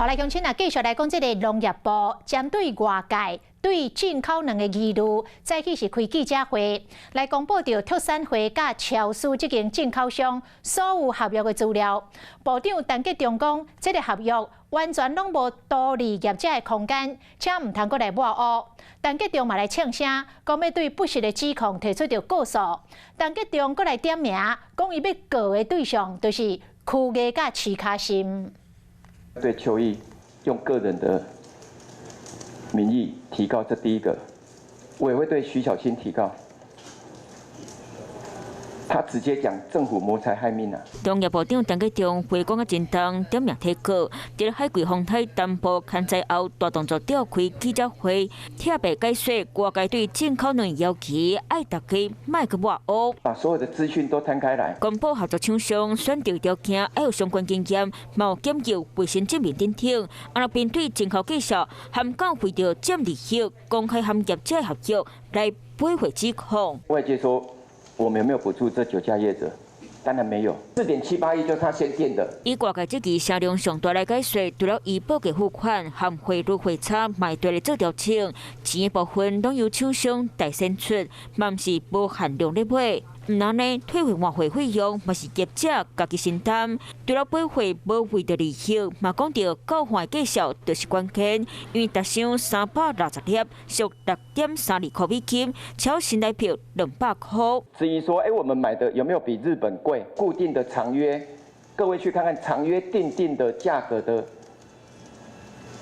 好，來鄉親啊，繼續來講這個農業部針對外界對進口卵的疑慮，早起是開記者會來公布著特產會佮超市這間進口商所有合約的資料。部長陳吉仲講，這個合約完全攏無獨立業者的空間，請毋通閣來抹烏。陳吉仲嘛來嗆聲，講欲對不實的指控提出著告訴。陳吉仲閣來點名，講伊欲告的對象就是區藝佮徐卡心。對邱毅用個人的名義提告，這第一個，我也會對徐巧芯提告。他直接講政府謀財害命啊！農業部長陳吉仲話講甲真重，點名提告，佇海葵風台南部勘災後，大動作召開記者會，特別解說外界對進口卵要求，愛大家莫閣抹烏。把所有的資訊都攤開來，公布合作廠商選擇條件，愛有相關經驗，嘛有檢驗衛生證明等等。啊，若面對進口繼續含講為著佔利益，公開和業者合約來駁回指控。外界說，我們有沒有補助這九家業者？當然沒有。4.78億就是他先墊的。以外界這期聲量上大來解說，除了伊報價付款和匯率匯差嘛會咧做調整，錢的部分攏由廠商代先出，嘛毋是無限量咧買。毋但呢，退匯換匯費用嘛是業者家己承擔。除了買貨無為著利息，嘛講著交換價數就是關鍵。因為逐箱360粒，俗6.32塊美金，超新台票200塊。質疑說，我們買的有沒有比日本貴？固定的長約，各位去看看長約訂定的價格的，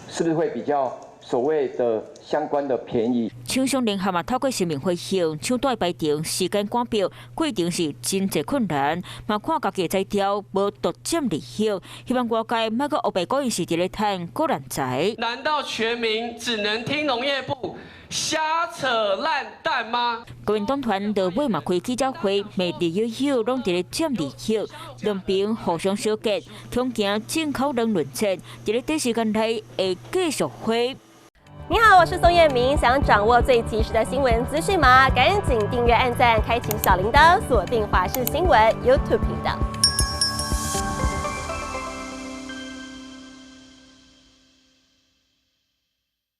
是不是會比較所謂的相關的便宜？廠商聯合嘛，透過聲明回應，搶單排程時間趕表過程是真濟困難，嘛看家己的才調無獨佔利益，希望外界莫閣烏白講伊是佇咧趁孤難財。難道全民只能聽農業部瞎扯爛蛋嗎？國民黨團落尾嘛開記者會，罵綠油油攏佇咧佔利益，兩邊互相小結，恐驚進口卵論戰，佇咧短時間內會繼續火。你好，我是宋燕明。想掌握最及時的新聞資訊嗎？趕緊訂閱、按讚、開啟小鈴鐺，鎖定華視新聞 YouTube 頻道。